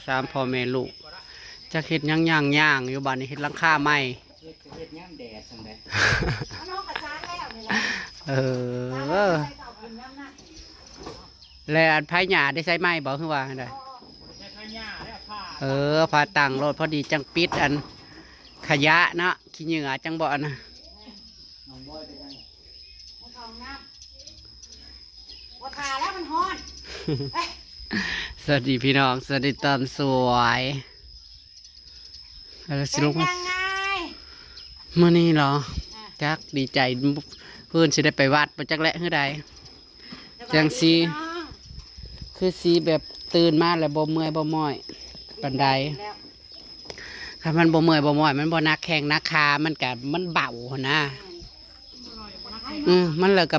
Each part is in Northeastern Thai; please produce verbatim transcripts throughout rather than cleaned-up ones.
สามพ่อแม่ลูก จักเฮ็ดหยังย่างๆอยู่ บัดนี้เฮ็ดหลังคาใหม่ เฮ็ด เฮ็ดยามแดดซั่นแหละ เออ แล้วอันไผหญ้าได้ใส่ไม้บ่ คือว่าจั่งใด๋ เออ ผ้าตั้งโลด พอดีจั่งปิดอันขยะเนาะ ขี้เหงื่อจั่งบ่อันนะ น้องบอยไปยัง บ่ทาแล้วมันร้อน สวัสดีพี่น้อง สวัสดีตอนสวย แล้วสิลงมา เป็นยังไง มื้อนี้เหรอ อ่ะ จักดีใจ เพิ่นสิได้ไปวัดบ่จักแหละ คือใด สบายดี จังสิ พี่น้อง คือสิแบบตื่นมาแล้วบ่เมื่อยบ่ม้อยปานใด แล้ว คันมันบ่เมื่อยบ่ม้อย มันบ่หนักแข้งหนักขา มันกะ มันเบาหั้นนะ อืม อืม มันแล้วกะ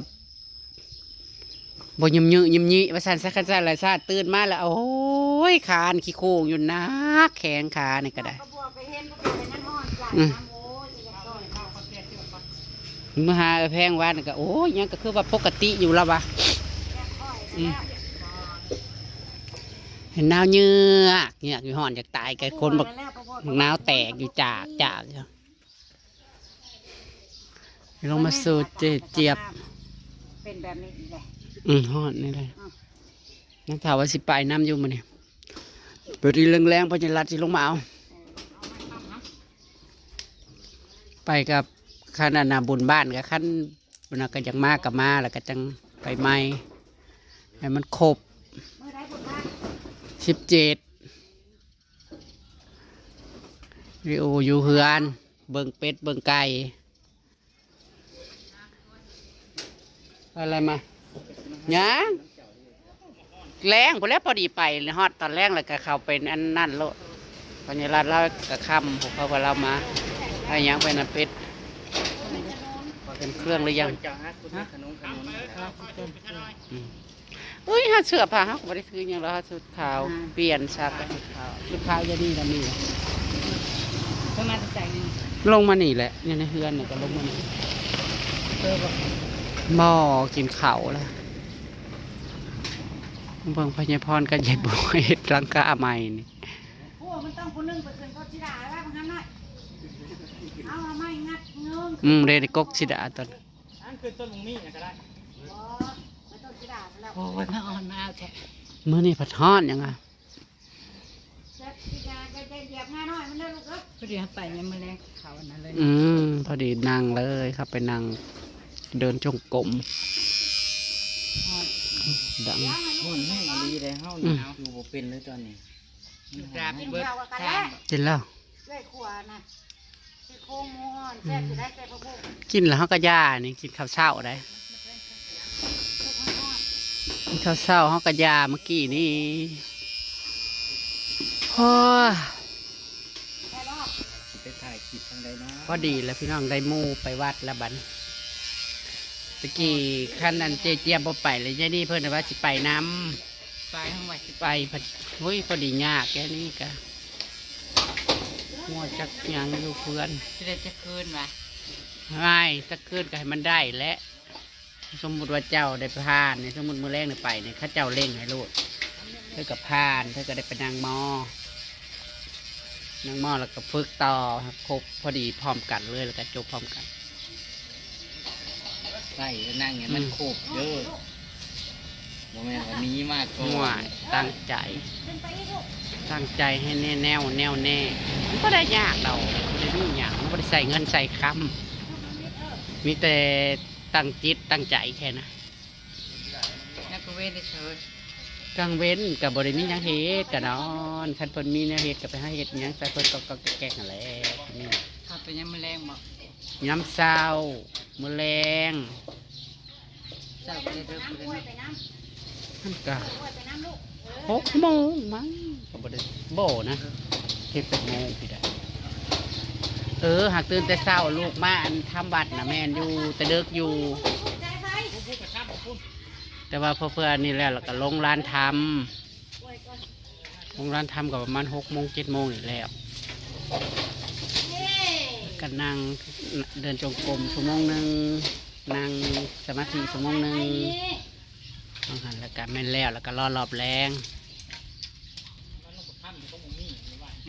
บ่หยุมหยือหยุมหยีว่าซั่นซะ คันซั่นล่ะซะ ตื่นมาแล้ว โอ้ย ขาอันขี้โค้งอยู่ หนักแข้งขานี่ก็ได้ ก็บวกไปเห็น ก็บวกไปนั่งนอนจ้ะ อืม น้ำโอ้ย จะต่อย มื้อหาเอื้อแพงวานนี่ก็ โอ้ย ยังก็คือว่าปกติอยู่แล้ววะ อืม เห็นหนาวเหงือกเหงือกอยู่ ฮ้อนอยากตาย กับคนบัก บักหนาวแตกอยู่ จาก จากอยู่ ลงมาสู่เจ๊เจี๊ยบ เป็นแบบนี้อีกแหละ อืม ฮ้อนนี่แหละ อืม นักข่าวว่าสิไปนำอยู่มื้อนี้ พอดีแลงๆ พ่อใหญ่รัฐสิลงมาเอา ไปกับคันอันน่ะบุญบ้านกับคันบุญน่ะ ก็อยากมาก็มา แล้วก็จั่งไปใหม่ ให้มันครบ มื้อใดบุญบ้าน สิบเจ็ด วิดีโออยู่เฮือน เบิ่งเป็ดเบิ่งไก่ อะไรมา ยัง แลงพู้นแหละ พอดีไปฮอดตอนแลงแล้วก็เข้าไปอันนั่นโลด พอใหญ่รัฐลาวก็ค่ำ พวกเขาก็ลาวมา เอาหยังไปนะ เป็ด เป็นเครื่องหรือยัง จะหาคุณขนมขนม อืม อุ้ย เฮาเสื้อผ้าเฮาก็บ่ได้ถือหยังแล้ว เฮาชุดขาว อ่า เปลี่ยนซัก ชุดขาว ชุดขาวอยู่นี่ล่ะ มี เพิ่นมาแต่ไสนี่ ลงมานี่แหละ อยู่ในเฮือนน่ะ ก็ลงมานี่ เออ บ่ บ่กินข้าวแล้ว เบิ่งพญาพรกับยายบัวเฮ็ดหลังคาใหม่นี่ โอ้ มันต้องผู้หนึ่งไปขึ้นกกสิดาแล้ว บางครั้งน่ะ เอาไม้งัดเงิน อืม เด้กกสิดาตอน อันขึ้นต้นมะม่วงนี่ก็ได้ บ่ ไปต้นสิดาแล้ว โอ้ย มาอ่อนมาเอาแท้ มื้อนี้ผัดฮ้อนหยังอะ เสร็จสิดาก็จะเหยียบงาน้อยมันเด้อลูกเด้อ พอดีไปยังมื้อแลงเขาอันนั้นเลย อืม พอดีนั่งเลยครับ ไปนั่งเดินจงกรม ฮ้อน ดัง ฮ้อนแฮงอีหลีเลย เฮานี่ อืม อยู่บ่เป็นเลยตอนนี้ กินข้าวกันแล้ว กินแล้ว เอื้อยขวาน่ะ ซี่โครงหมูฮ้อน แซ่บอยู่ได้ ใส่ผักบุ้ง กินแล้วเฮาก็ย่านี่ กินข้าวเช้าได้ กินข้าวเช้าเฮาก็ย่าเมื่อกี้นี่ โอ้ย ไปถ่ายคลิปทางใดเนาะ พอดีแล้วพี่น้อง ได้หมู่ไปวัดแล้วบัดนี้ ตะกี้คันอันเจ๊เจี๊ยบบ่ไปเลย ยายนี่เพิ่นว่าสิไปนำ ไปห้องไว้ ไปพอดี โอ้ย พอดียากแค่นี้กะ งัวจักหยังอยู่เฮือน สิได้จักคืนวะ ไม่ จักคืนก็ให้มันได้แหละ สมมุติว่าเจ้าได้ผ่านนี่ สมมุติมื้อแลงนี่ไปนี่ เขาเจ้าเร่งให้โลด เธอก็ผ่าน เธอก็ได้ไปนั่งหมอ นั่งหมอแล้วก็ฝึกต่อ ครบพอดีพร้อมกันเลย แล้วก็จบพร้อมกัน ใส่ก็นั่งให้มัน อืม ครบเด้อ บ่แม่นว่ามีมาก่อน มั่ว ตั้งใจ ตั้งใจให้แน่แน่วแน่วแน่ มันบ่ได้ยากดอก บ่ได้มีหยัง มันบ่ได้ใส่เงินใส่คำ มีแต่ตั้งจิตตั้งใจแค่นั้น นักเวทได้เชิญ กลางเว้นก็บ่ได้มีหยังเฮ็ด ก็นอน คันเพิ่นมีแนวเฮ็ดก็ไปหาเฮ็ดหยังใส่เพิ่นก็ ก็แก๊กๆ นั่นแหละ นี่ ข้าไปยังมื้อแลงบ่ ยามเช้า มื้อแลง เช้าก็ได้เลิกเลยเนาะ มันก็หกโมงมั้ง ก็บ่ได้ บ่นะ เจ็ดแปดโมงพี่ได้ เออ หากตื่นแต่เช้าลูกมาอันทำวัดน่ะ แม่นอยู่ แต่เดิกอยู่ แต่ว่าพอเพื่อนนี่แล้ว แล้วก็ลงร้านทำ ลงร้านทำก็ประมาณหกโมง เจ็ดโมงนี่แล้ว ก็นั่งเดินจงกรมชั่วโมงหนึ่ง นั่งสมาธิชั่วโมงหนึ่ง บางหันแล้วก็แม่นแล้ว แล้วก็รอรอบแลง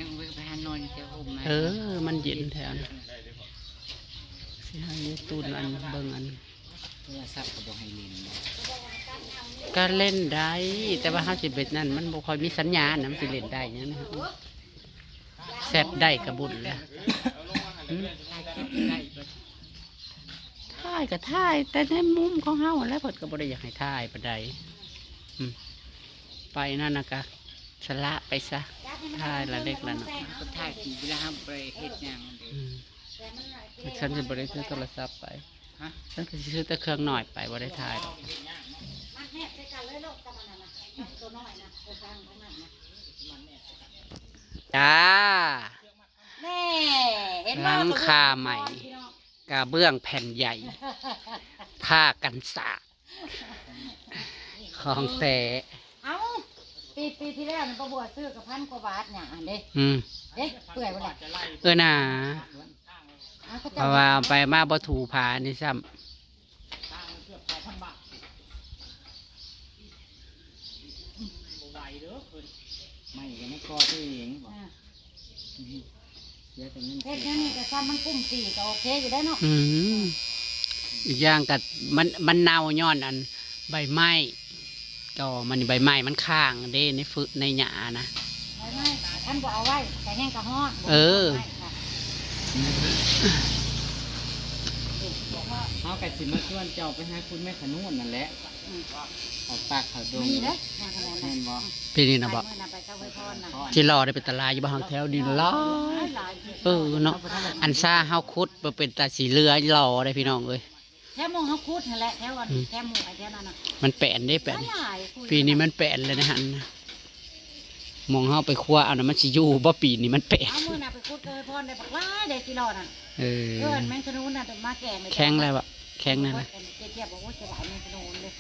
ยังไปหานอนอยู่แถวโฮมนะ เออ มันเย็นแท้นะ สิให้ยายตูนอันเบิ่งอัน โทรศัพท์ก็บ่ให้เล่นเนาะ ก็เล่นได้ แต่ว่าเฮาสิเบ็ดนั่น มันบ่ค่อยมีสัญญาณนะ มันสิเล่นได้หยังนะ แชทได้ก็บุญแล้ว อืม ถ่ายคลิปได้บ่ ถ่ายก็ถ่าย แต่ในมุมของเฮาแหล้ว เพิ่นก็บ่ได้อยากให้ถ่ายปานใด อืม ไปนั่นน่ะก็สละไปซะ ถ่ายละเล็กละน้อย ก็ถ่ายสิเวลาเฮาไปเฮ็ดหยัง อืม ฉันสิบ่ได้ซื้อโทรศัพท์ไป ฮะ ฉันก็สิซื้อแต่เครื่องน้อยไป บ่ได้ถ่ายดอก จ้า แน่ เห็นบ่ หลังคาใหม่ พี่น้อง กระเบื้องแผ่นใหญ่ ผ้ากันสาด ของแท้ เอ้า ปี ปีที่แล้วนี่ป้าบัวซื้อกะพันกว่าบาทเนี่ย อันเด้ อืม เด้ เปื่อยบ่ล่ะ เออน่า เอ้า เขา เพ เจ้า ราะว่าเอาไปมาบ่ถูผ้านี่ซ้ำ บ่ไหวเด้อเพิ่น ไม่ก็ไม่ก่อตัวเองบ่ อ่า เสียแต่เงิน เฮ็ดแนวนี้ก็ซ้ำมันกุ้มปีก็โอเคอยู่ได้เนาะ อืม อีกอย่างก็มัน มันเน่าย้อนอันใบไม้ ต่อมันใบไม้มันค้างเด้ในฟืนในหญ้านะ ใบไม้ คันบ่เอาไว้ก็แห้งก็ฮ้อน เออ บ่เอาไว้ค่ะ เฮาก็สิมาชวนเจ้าไปหาคุณแม่ขนุนนั่นแหละ อืม เอาปากเขาดง มีเด้อ แม่นบ่ ปีนี้นะบ่ ไปมื้อนั้นไปกับอวยพรนะ ที่รอได้เป็นตาลายอยู่บ่ ห้องแถวดินหลาย หลาย เออเนาะ อันซ่าเฮาขุดบ่เป็นตาสิเหลือรอได้พี่น้องเอ้ย แถวหม่องเฮาขุดหั่นแหละ แถวอัน อืม แถวหมู่ไอ้แถวนั้นน่ะ มันแปนเด้ แปน หลาย ปีนี้มันแปนเลยนะหั่นนะ หม่องเฮาไปคว้าเอานะ มันสิอยู่บ่ ปีนี้มันแปน เอามื้อน่ะไปขุดกับอวยพรได้บักหลายได้สิรอนั่น เออ เออ อันแมงขนุนน่ะมาแกงเลย แข็งแล้วอะ แข็งแล้วนะ เจ๊เจี๊ยบบอกว่าจะได้แมงขนุนเลย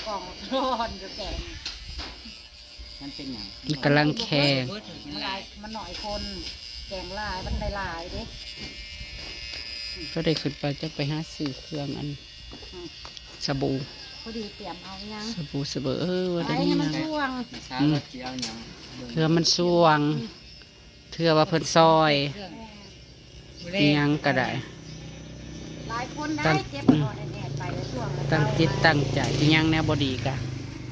กองร้อนอยู่แกง มันเป็นหยัง มันกำลังแข็ง มันหลาย มันน้อยคน แกงหลาย มันได้หลายเด้ ก็ได้ขึ้นไปจะไปหาซื้อเครื่องอัน อืม สบู่ พอดีเตรียมเอายัง สบู่ สบู่ เออ ว่า ไว้ ได้ ให้มัน ยัง ช่วง เช้า อืม ว่าสิเอาหยัง เพื่อมันช่วง อืม เทื่อว่าเพิ่นซอย เครื่อง อิหยังก็ได้ หลายคนได้ ตั้ง เจ็บคอแน่ๆ ไปแล้วช่วง ตั้งจิตตั้งใจ อิหยังแนวบ่ดีกะ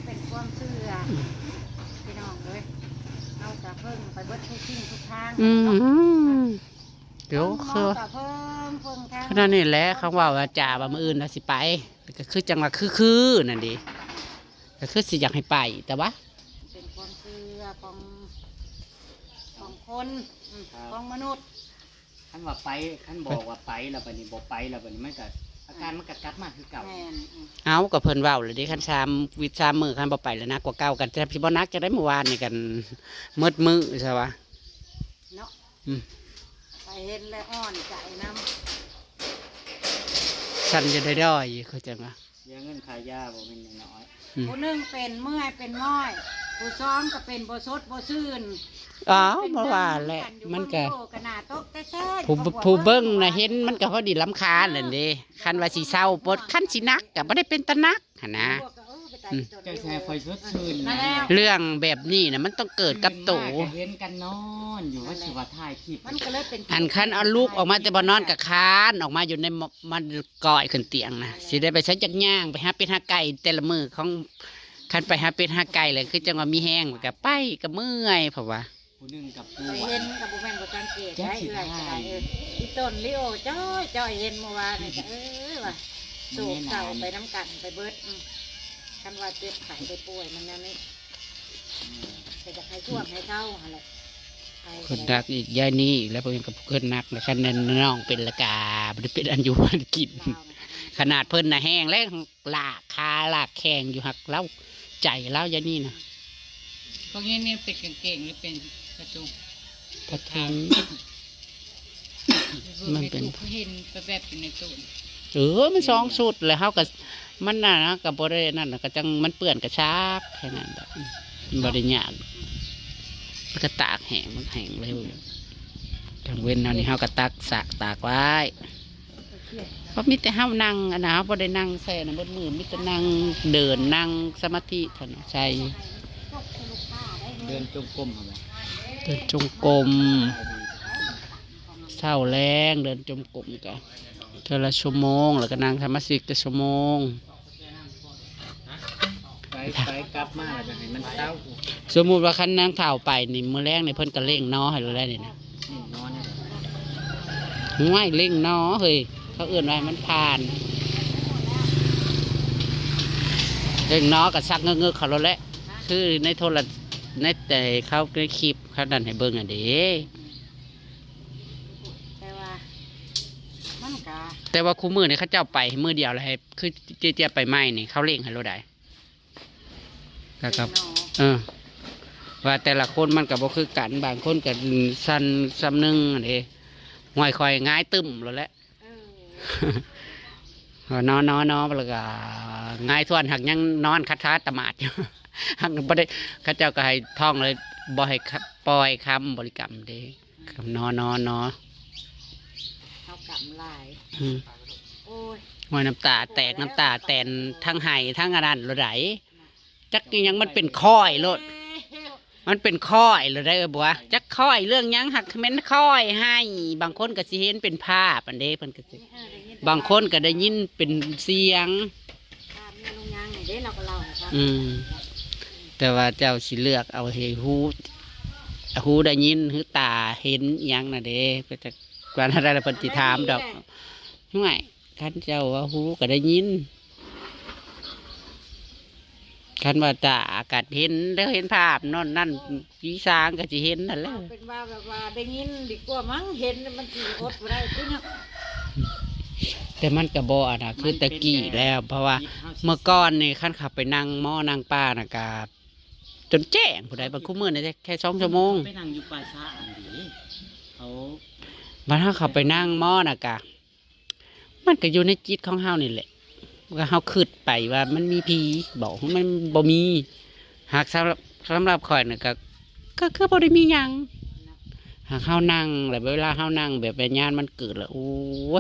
เป็นความเชื่อ อืม พี่น้องเอ้ย เฮากะเพิ่งไปเบิดทุกสิ่งทุกทาง อืม เนาะ เดี๋ยว เพิ่งหมอ คือ กะเพิ่ง เพิ่งทาง ขนาดนี้แหละ คำว่าว่าจ่าว่ามื้ออื่นน่ะสิไป ก็คือจังว่าคือๆ นั่นเด้ ก็คือสิอยากให้ไป แต่ว่า เป็นความเชื่อของ ของคน อืม ครับ ของมนุษย์ คันว่าไป คันบอกว่าไปแล้วบัดนี้บ่ไปแล้วบัดนี้มันก็ อาการมันก็กลับมาคือเก่า แม่น อืม เอ้า ก็เพิ่นเว้าแล้วเด้ คันสามวิตสามมื้อ คันบ่ไปแล้วหนักกว่าเก่า ก็สิบ่หนักจั่งใด๋ มื้อวานนี่กันหมดมื้อซะวะ เนาะ อืม ไปเห็นแล้วอ่อนใจนำ สั่นอยู่ด้อยๆ เข้าใจบ่ เสียเงินค่ายาบ่แม่นน้อยๆ อืม ผู้หนึ่งเป็นเมื่อยเป็นม้อย ผู้สองก็เป็นบ่สดบ่ซื่น อ้าว เป็น บ่ว่าแหละ นั่งอยู่ มันก็ เบิ่งโลกก็น่าตกแต่แท้ ผู้ เขาบอก ผู้เบิ่งน่ะ ว่า เห็นมันก็พอดีรำคาญนั่นเด้ คันว่าสิเศร้าปด คันสิหนักก็บ่ได้เป็นตาหนักหั่นนะ พวกก็ เออ ไปตาย อืม จน เจ้าสิให้ข่อยสดชื่น นั่นแหละ เรื่องแบบนี้น่ะมันต้องเกิดกับโต ตื่นมาก็เห็นกันนอนอยู่ ว่าสิว่าถ่ายคลิป มันก็เลยเป็น อันคันเอาลูกออกมาแต่บ่นอนก็คานออกมาอยู่ใน มันก้อยขึ้นเตียงนะ สิได้ไปใช้จักย่าง ไปหาเป็ดหาไก่แต่ละมื้อของ คันไปหาเป็ดหาไก่เลย คือจังว่ามีแฮง ก็ไปก็เมื่อย เพราะว่า ผู้หนึ่งกับผู้ ไปเห็นกับบ่แม่นบ่สังเกต จัก ได้ สิ เอื้อยก็ได้ ถ่าย เออ อีต้นลิโอจ้อยจ้อย เห็นเมื่อวานนี่ก็ เออ ว่า โศกเศร้าไปนำกันไปเบิด อืม คันว่าเจ็บไข้ได้ป่วยมันแนวนี้ ก็อยากให้ช่วงให้เศร้าหั่นแหละ ไป คนรักอีกยายนี่อีกแล้ว เพิ่นก็เพิ่นนักนะ คันนั้นน้องเป็นละกา บ่ได้เป็นอันอยู่อันกิน ลาวนะ ขนาดเพิ่นน่ะแห้งแล้ว ลากขาลากแข้งอยู่ หักเล่าใจเล่ายายนี่นะ พวกนี้นี่เป็นกางเกงหรือเป็นกระจุง กระจุง มันเป็น เห็นไปแบบอยู่ในตู้ เออ มันสองชุดแหละ เฮาก็ มันน่ะนะ ก็บ่ได้นั่นน่ะ ก็จั่งมันเปื้อนก็ซักแค่นั้นแหละ อืม มันบ่ได้ยาก มันก็ตากแห้ง มันแห้งเร็ว กลางเว็นเฮานี่เฮาก็ตักสากตากไว้ เพราะมีแต่เฮานั่งอันนะ เฮาบ่ได้นั่งแช่นะ เบิดมื้อมีแต่นั่งเดิน นั่งสมาธิเท่านั้น ใช่ เดินจงกรมหั่นแหละ เดินจงกรม เช้าแลงเดินจงกรมกะเทื่อละชั่วโมง แล้วก็นั่งสมาธิกะชั่วโมง ไปไปกลับมาแล้วก็ให้มันเซา สมมุติว่าคันนางเฒ่าไปนี่ มื้อแลงนี่เพิ่นก็เร่งนอให้เราได้นี่นะ นี่นอนนี่ ห้วย เร่งนอเฮ้ย เขาเอิ้นว่ามันผ่าน เร่งนอก็ซักเงือกๆเขาแล้วแหละ คือในโทร ในแต่เขาในคลิปเขานั่นให้เบิ่งอ่ะเด้ แต่ว่ามันก็ แต่ว่าคู่มื้อนี่เขาเจ้าไปมื้อเดียวแล้วให้ คือเจ๊ยบไปใหม่นี่ เขาเร่งให้เราได้ แล้วก็ เออ ว่าแต่ละคนมันก็บ่คือกัน บางคนก็สั่นส่ำหนึ่งเด้ ห้วย ข่อยหงายตึ้มแล้วแหละ เออ นอนนอนนอนแล้วก็หงายท้วน หักยังนอนคาถาตะหมาดอยู่ หักบ่ได้ เขาเจ้าก็ให้ท่องเลย บ่ให้ปล่อยคำบริกรรมเด้ นอนนอนนอน เขากำลาย อืม โอ้ย ห้วย น้ำตาแตก น้ำตาแตน ทั้งไห้ทั้งอันนั้นโลดได จักอิหยังมันเป็นค้อยโลด มันเป็นค้อยโลดได้ เออ บัว จักค้อยเรื่องหยัง หักแม่นค้อยให้ บางคนก็สิเห็นเป็นภาพอันเด้ เพิ่นก็สิ บางคนก็ได้ยินเป็นเสียง ภาพเมียลุงยังนี่เด้ เราก็เล่าให้ฟัง อืม แต่ว่าเจ้าสิเลือกเอาให้ฮู้ ฮู้ได้ยิน คือตาเห็นอิหยังน่ะเด้ ก็จะ กว่านั้นได้ละเพิ่นสิถามดอก อันนั้นดีแหละ ห่วย คันเจ้าว่าฮู้ก็ได้ยิน คันว่าตาก็เห็นแล้ว เห็นภาพนอนนั่น ผีสางก็สิเห็นนั่นแหละ เอาเป็นว่าแบบว่าได้ยินดีกว่ามั้ง เห็นมันสิอดบ่ได้ติเนาะ แต่มันก็บ่อันน่ะ คือแต่กี้แล้ว เพราะว่าเมื่อก่อนนี่ คันเขาไปนั่งหมอนั่งปลาน่ะก็จนแจ้งผู้ใด บางคู่มื้อนี่แค่สองชั่วโมง ไปนั่งอยู่ป่าช้าอันนี้ เขา บัดเฮาเข้าไปนั่งหมอน่ะกะ มันก็อยู่ในจิตของเฮานี่แหละ ว่าเฮาคิดไปว่ามันมีผีบ่ มันบ่มี หากสำหรับ สำหรับข้อยน่ะก็ ก็คือบ่ได้มีหยัง หากเฮานั่งแล้ว เวลาเฮานั่งแบบวิญญาณมันเกิดแล้ว โอ้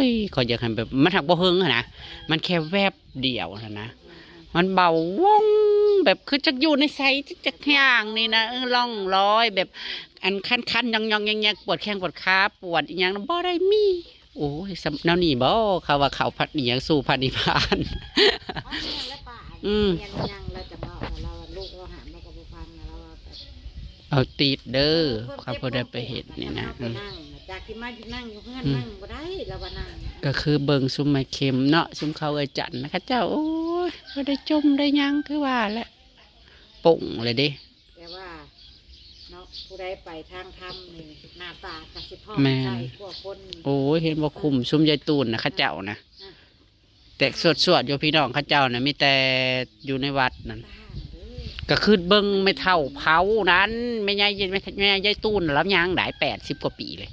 ย ข้อยอยากให้แบบ มันหักบ่เฮิงหั้นนะ มันแค่แวบเดียวหั้นนะ มันเบาว่อง แบบคือจักอยู่ในไส จักอย่างนี่นะ เออ ล่องลอยแบบ อันคันๆ ยองๆ แยงๆ ปวดแข้งปวดขา ปวดอิหยังบ่ได้มี โอ้ย สำ แนวนี้บ่ เขาว่าเข้าพระ อิหยัง สู่พระนิพพาน เอาเมียและป่า อืม เมียลุงยัง เราจะบอกว่าเราลูกเราหามเราก็บ่ฟังนะ เราว่า เอาติดเด้อ เออ ความ เขาบ่ได้ไปเฮ็ดนี่นะ เพิ่นเจ็บ อืม เพิ่นปวด จากที่มานั่งอยู่เฮือน อืม นั่งบ่ได้ เราว่านั่ง ก็คือเบิ่งซุมแม่เข็มเนาะ ซุมเขาเอื้อยจันทน์นะ เขาเจ้า โอ้ย บ่ได้จมได้หยัง คือว่าแหละ ป่งเลยเด้ แต่ว่าเนาะ ผู้ใดไปทางธรรมนี่ หน้าตาก็สิผ่อง แม่น ใสกว่าคน โอ้ย เห็นบ่ คุ้มซุมยายตูนนะ เขาเจ้านะ อ่ะ แตกสวดๆ อยู่ พี่น้องเขาเจ้านะ มีแต่อยู่ในวัดนั่น ก็คือเบิ่งแม่เฒ่าเผานั้น แม่ยาย แม่ แม่ยายตูน ลาวย่างได้แปดสิบกว่าปีเลย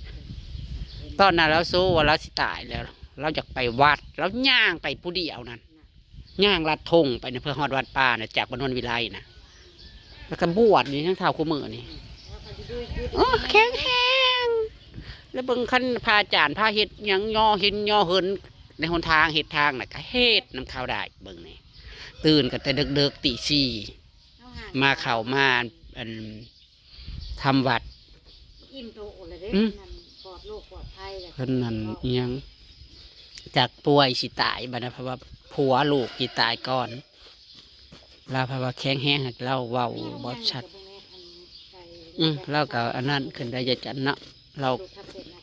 ตอนนั้นลาวโซว่าลาวสิตายแล้ว ลาวอยากไปวัด ลาวย่างไปผู้เดียวนั่น ย่างลัดธงไปนะ เพื่อฮอดวัดป่านะ จากบ้านโนนวิไลนะ แล้วก็บวชนี่ยังเฒ่าคู่มื้อนี่ โอ้ แข็งแรง แล้วเบิ่งคันพระอาจารย์พาเฮ็ดหยัง ย่อหินย่อเหินในหนทาง เฮ็ดทางน่ะ ก็เฮ็ดนำเขาได้ เบิ่งนี่ ตื่นกันแต่เดิกๆ ตีสี่ มาเข้ามา อัน ทำวัด อิ่มโตเลยเด้ อืม นั่นปลอดโรคปลอดภัยเลย เพิ่นนั่นอิหยัง จากป่วยสิตายบัดนะ เพราะว่าผัวลูกสิตายก่อน ลาวเพราะว่าแข็งแรง ลาวเว้าบ่ชัด อืม ลาวก็อันนั้นขึ้นได้ ยายจันเนาะ ลาว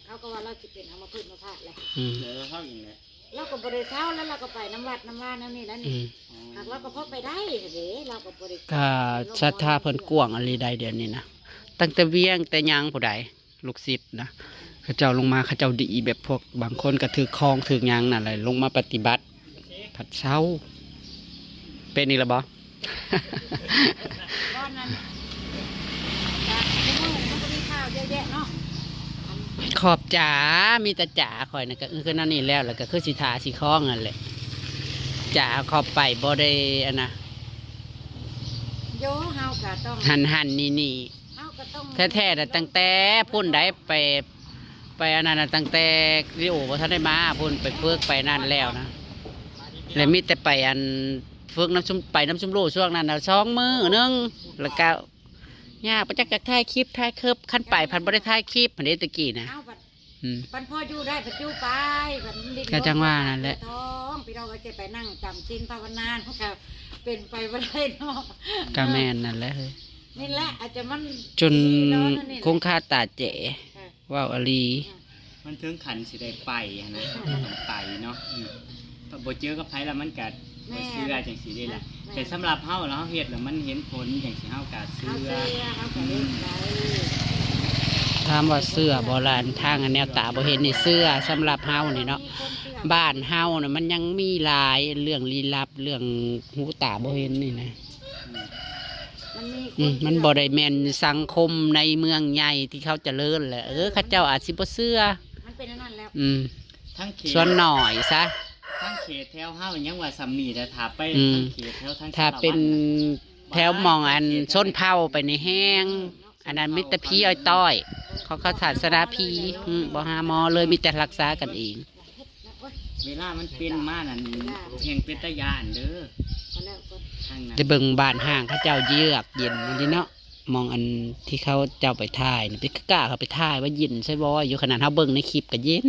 เขาก็ว่าลาวสิเป็นอัมพฤกษ์อัมพาตแหละ อืม เดี๋ยวเราเท่าอย่างเนี้ย ลาวก็บ่ได้เซา แล้วลาวก็ไปนำวัดนำวาแนวนี้แล้วนี่ อืม หากลาวก็พอไปได้เด้ ลาวก็บ่ได้ ก็ศรัทธาเพิ่นกว้างอีหลีใดเดี๋ยวนี้นะ ตั้งแต่เวียงแต่หยังผู้ใด ลูกศิษย์นะ เขาเจ้าลงมา เขาเจ้าดี แบบพวกบางคนก็ถือของถือหยังนั่นแหละ ลงมาปฏิบัติ ผัดเซา เป็นอีกแล้วบ่ ก้อนนั้น จ้ะ มันก็มีข่าวเยอะแยะเนาะ ขอบจ๋า มีแต่จ๋า ข่อยน่ะก็คือนั่นนี่แล้ว แล้วก็คือสิถาสิคล้องนั่นแหละ จ๋า ขอบไปบ่ได้อันนะ โย เฮาก็ต้อง หันหันนี่นี่ เฮาก็ต้อง แท้ๆน่ะ ตั้งแต่พุ้นได้ไป ไปอันนั้นน่ะ ตั้งแต่ลิโอบ่ทันได้มาพุ้น ไปฝึกไปนั่นแล้วนะ แล้วมีแต่ไปอันฝึกนำซุม ไปนำซุมลูกช่วงนั้นน่ะ สองมื้อหนึ่ง แล้วก็ ยาก บ่จัก จักถ่ายคลิปถ่ายเคิบ คันไปพัดบ่ได้ถ่ายคลิปหั้นเด้ตะกี้นะ เอาบัด อืม ปันพออยู่ได้ ปัดอยู่ไป บัดมันดิ้นรน ก็จั่งว่านั่นแหละ ท้อง พี่น้องก็จะไปนั่งจำศีลภาวนา มันก็เป็นไปบ่ได้เนาะ ก็แม่นนั่นแหละเฮ้ย นี่แหละ อาจจะมัน จน นี่เนาะ นั่นนี่แหละ คงคาตาแจ๋ ค่ะ เว้าอหลี ค่ะ มันถึงขั้นสิได้ไปหั้นนะ ค่ะ ต้องไปเนาะ อืม ถ้าบ่เจอกับไผแล้วมันก็ แม่น บ่เชื่อจั่งซี้เด้ล่ะ แม่น แต่สำหรับเฮาแล้ว เฮาเฮ็ดแล้วมันเห็นผลจั่งซี้ เฮาก็เชื่อ เฮาเชื่อ เฮาก็เฮ็ดได้ ถามว่าเชื่อบ่ล่ะ ทางอันแนวตาบ่เห็นนี่เชื่อ สำหรับเฮานี่เนาะ มีคนเชื่อ บ้านเฮาน่ะมันยังมีหลายเรื่องลี้ลับ เรื่องหูตาบ่เห็นนี่นะ อืม มันมีคน อืม เชื่อ มันบ่ได้แม่นสังคมในเมืองใหญ่ที่เขาเจริญแหละ เออ เขาเจ้าอาจสิบ่เชื่อ มันเป็นอันนั้นแล้ว อืม ทั้งเขต ส่วนน้อยซะ ทั้งเขตแถวเฮายังว่าส่ำนี้ แต่ถ้าไป อืม ทั้งเขตแถวทาง ถ้าเป็น สารวัตรน่ะ แถวหม่องอันชนเผ่าไปนี่แฮง อันนั้นมีแต่ผีอ้อยต้อย เขา เขาศาสนาผี อืม บ่หาหมอเลย มีแต่รักษากันเอง เวลามันเป็นมานั่นแฮงเป็นตาย้านเด้อ ทางนั้น ได้เบิ่งบ้านห้างเขาเจ้าเยือกเย็นอีหลีเนาะ หม่องอันที่เขาเจ้าไปถ่ายน่ะ ไปกล้าเขาไปถ่ายว่าเย็นใช่บ่ อยู่ขนาดเฮาเบิ่งในคลิปก็เย็น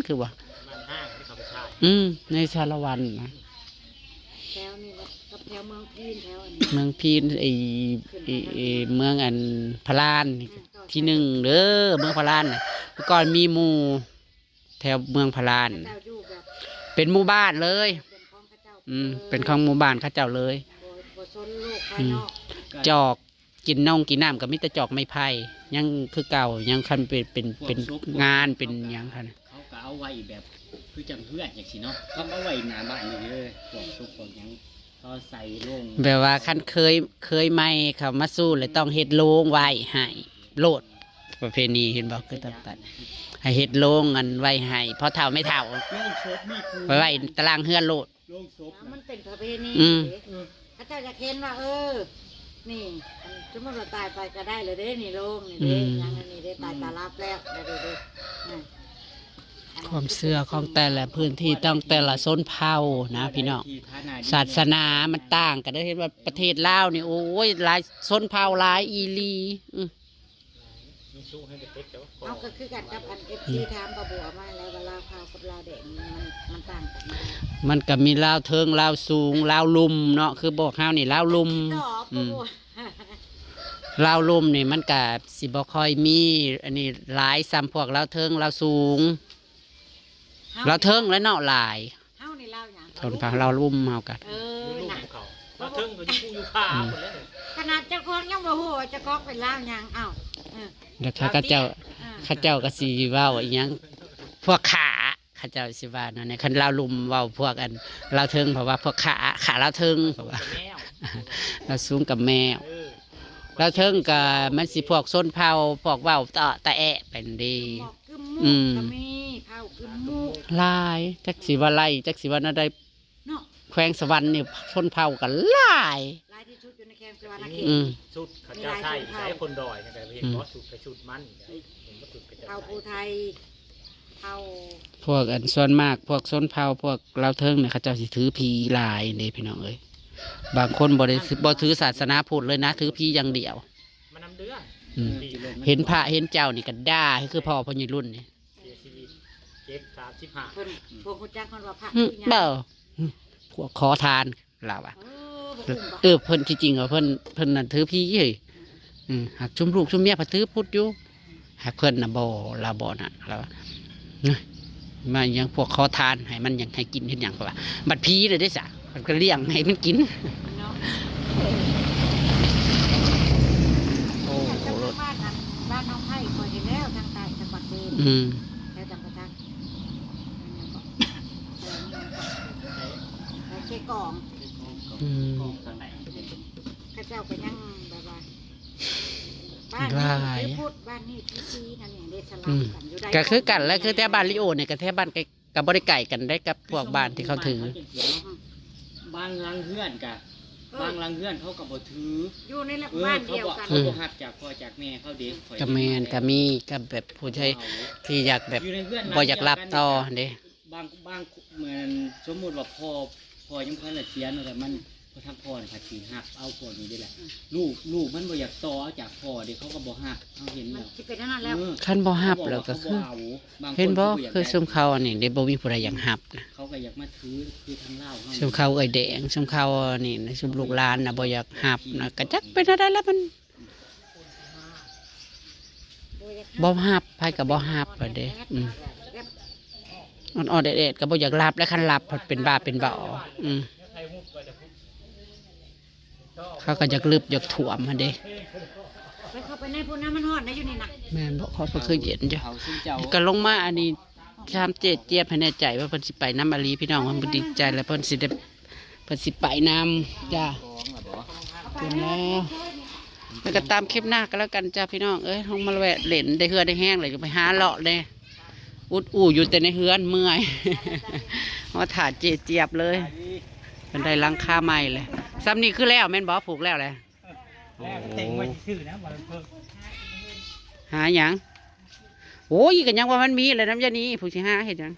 คือว่า บ้านห้างที่เขาไปถ่าย อืม ในสารวัตรนะ แถวนี่แหละ กับแถวเมืองพีน แถวอันนี้ เมืองพีน ไอ้ ขึ้นไป ไอ้ ทาง ไอ้ เมืองอันพารานนี่ อืม ต่อ ที่หนึ่งเด้อ เมืองพารานน่ะ เมื่อก่อนมีหมู่แถวเมืองพาราน เขาเจ้าอยู่แบบ เป็นหมู่บ้านเลย เป็นของเขาเจ้า อืม เลย เป็นของหมู่บ้านเขาเจ้าเลย บ่ บ่สนโลกภายนอก อืม จอก กินนงกินน้ำก็มีแต่จอกไม้ไผ่ ยังคือเก่า ยังคันเป็น เป็น พวก เป็น ศพ งานเป็นหยังคัน เขาก็เอาไว้แบบ คือจั่งเฮือนจั่งซี้เนาะ เขาเอาไว้หน้าบ้านนี่เลย พวกศพพวกหยัง เขาใส่โลง แบบว่าคันเคย เคยไหม้เขามาสู่เลยต้องเฮ็ดโลงไว้ให้โลด ประเพณีเห็นบ่ คือต่างๆ ให้เฮ็ดโลงอันไว้ให้พ่อเฒ่าแม่เฒ่า โลงศพมีคู่ ไว้ ไว้ตารางเฮือนโลด โลงศพ มันเป็นประเพณี อืม เด้ เออ เขาเจ้าอยากเห็นว่า เออ นี่ อันสมมุติว่าตายไปก็ได้เลยเด้ นี่โลงนี่เด้ อืม หยังอันนี้เด้ ตายตาลับแล้ว ได้เด้ เด้ อ่ะ ความเชื่อของแต่ละพื้นที่ ต้องแต่ละชนเผ่านะพี่น้อง ศาสนามันต่างกันเด้อ เห็นว่าประเทศลาวนี่ โอ้ย หลายชนเผ่าหลายอีหลี อืม มีสู้ให้เด็กๆ แต่ว่า เอาก็คือกันกับอัน เอฟซี ถามป้าบัวมาแล้วว่าลาวขาวกับลาวแดงมัน มันต่างกันไหม มันก็มีลาวเทิง ลาวสูง ลาวลุ่มเนาะ คือพวกเฮานี่ลาวลุ่ม ตอบ อืม ป้าบัว ลาวลุ่มนี่มันก็สิบ่ค่อยมีอันนี้หลายส่ำพวกลาวเทิง ลาวสูง เฮา ลาวเทิงและเนาะหลาย เฮานี่ลาวหยัง ชนเผ่าลาวลุ่มเฮาก็ เออ อยู่ลุ่ม น่ะ เขา ลาวเทิงก็อยู่ภูอยู่ผา อืม พุ่นแหละ ขนาดเจ้าของยังบ่ฮู้ว่าเจ้าของเป็นลาวหยัง อ้าว เออ แล้วเขาเจ้า อ่า เขาเจ้าก็สิเว้าอีหยัง พวกข้า เขาเจ้าสิว่านั่นแหละ คันลาวลุ่มเว้าพวกอันลาวเทิง เพราะว่าพวกข้า ข้าลาวเทิง เพราะว่า แมว ลาวสูงกับแมว เออ ลาวเทิงก็มันสิพวกชนเผ่า พวกเว้าเตาะตะแอะไปนั่นเด้ หมอกกึมมุก อืม ก็มี เผ่ากึมมุก หลาย จักสิว่าไล่ จักสิว่าแนวใด เนาะ แขวงสะหวันนี่ชนเผ่ากันหลาย หลายที่สุดอยู่ในแขวงสะหวันนะเขต อืม ชุดเขาเจ้าใส่ มีหลายชนเผ่า ได้คนดอยนะ แต่เห็น อืม ว่าชุดไปชุดมัน เห็นว่าชุดเขาเจ้า เผ่า ใส่ ภูไท เผ่า พวกอันส่วนมาก พวกชนเผ่า พวกลาวเทิงเนี่ย เขาเจ้าสิถือผีหลายเด้พี่น้องเอ้ย บางคนบ่ได้ถือ บ่ถือศาสนาพุทธเลยนะ ถือผีอย่างเดียว มันนำเดือน อืม ผีลง เห็นพระเห็นเจ้านี่ก็ด่า คือพ่อพ่อใหญ่รุ่นนี่ เสียชีวิต เจ็บสามสิบห้า เพิ่น พวกฮู้จักเพิ่นว่าพระ อืม คือหยัง บ่ อืม พวกขอทาน ลาวอะ เออ บ่อุ้มบ่ เออ เพิ่นที่จริงอะ เพิ่น เพิ่นนั่นถือผีเฮ้ย อืม หากชุมลูกชุมเมียเพิ่นถือพุทธอยู่ หากเพิ่นน่ะบ่ ลาวบ่นั่น ลาวว่า เอ้ย มายังพวกขอทาน ให้มันยังให้กินเฮ็ดหยัง เพราะว่า บัดผีเลยเด้ซะ มันก็เลี้ยงให้มันกิน เนาะ โอ้ เจ้าบ้านนั้น บ้านน้องไผ่คอยเห็นแล้ว ทางใต้จังหวัดเลย อืม แถวจำปาสัก แถวเชกอง อืม เขาเจ้าก็ยังแบบว่า บ้านนี้ หลาย ถือพุทธ บ้านนี้ถือชีนั่นเอง ได้สลับ อืม กันอยู่ได้ ก็คือกันแหละ คือแถวบ้านลิโอเนี่ย ก็แถวบ้านใกล้ ก็บ่ได้ไกลกันได้กับพวกบ้านที่เขาถือ บางหลังเฮือนกะ เออ บางหลังเฮือนเขาก็บ่ถือ อยู่ในหลัง เออ บ้านเดียวกัน เขาบ่ เขาบ่รับจากพ่อจากแม่เขาเด้ ข้อย ก็แม่น เห็นมาแล้ว ก็มี ก็แบบผู้ชายที่อยากแบบ อยู่ในเฮือนหลัง บ่อยากรับต่อ เดียวกัน เด้ บาง บาง เหมือนสมมุติว่าพ่อ พ่อยังบ่ทันได้เสียเนาะ แต่มัน ทางพ่อน่ะผัดสิฮับเอาพวกนี้เด้แหละ ลูก ลูกมันบ่อยากต่อเอาจากพ่อเด้ เขาก็บ่ฮับ เฮาเห็น มัน แล้ว สิเป็นอันนั้นแล้ว เออ คันบ่ฮับแล้วก็คือ เขาบ่เอา บางคน เห็นบ่ ก็บ่อยาก คือซุมเขาอันนี้เด้ บ่มีผู้ใดอยากฮับนะ เขาก็อยากมาถือ คือทางลาวเฮา ซุมเขาเอ้ยแดง ซุมเขาอันนี้นะ ซุมลูกหลานน่ะบ่อยากฮับนะ ก็จักเป็นอะไรแล้วมัน บ่ฮับ ไผก็บ่ฮับอะเด้ อืม อ่อนๆแอดๆก็บ่อยากรับ แล้วคันรับพัดเป็นบ้าเป็นบ่อ อืม เขาก็อยากลึบอยากถ่วมหั่นเด้ ไปเข้าไปในพุ่นนะ มันฮ้อนนะอยู่นี่นะ แม่นบ่ เขาก็คือเย็นอยู่ เขาซึ่งเจ้า ก็ลงมาอันนี้ ถามเจ๊เจี๊ยบให้แน่ใจว่าเพิ่นสิไปนำอีหลี พี่น้อง เพิ่นบ่ดีใจแล้ว เพิ่นสิได้ เพิ่นสิไปนำจ้า ของล่ะบ่ เพิ่นแล้ว แล้วก็ตามคลิปหน้าก็แล้วกันจ้าพี่น้องเอ้ย ลงมาแวะเล่นได้เหือได้แฮงเลย ก็ไปหาเลาะเด้ อุดอู้อยู่แต่ในเฮือนเมื่อย มาถ่าเจ๊เจี๊ยบเลย เพิ่นได้หลังคาใหม่เลย ซ้ำนี่คือแล้วแม่นบ่ ผูกแล้วแหละ แล้วก็แต่งไว้ซื่อๆนะบ่เพิ่ม หาหยัง โอ้ย ก็ยังว่ามันมีเลยน้ำยานี้ ผู้สิหาเฮ็ดหยัง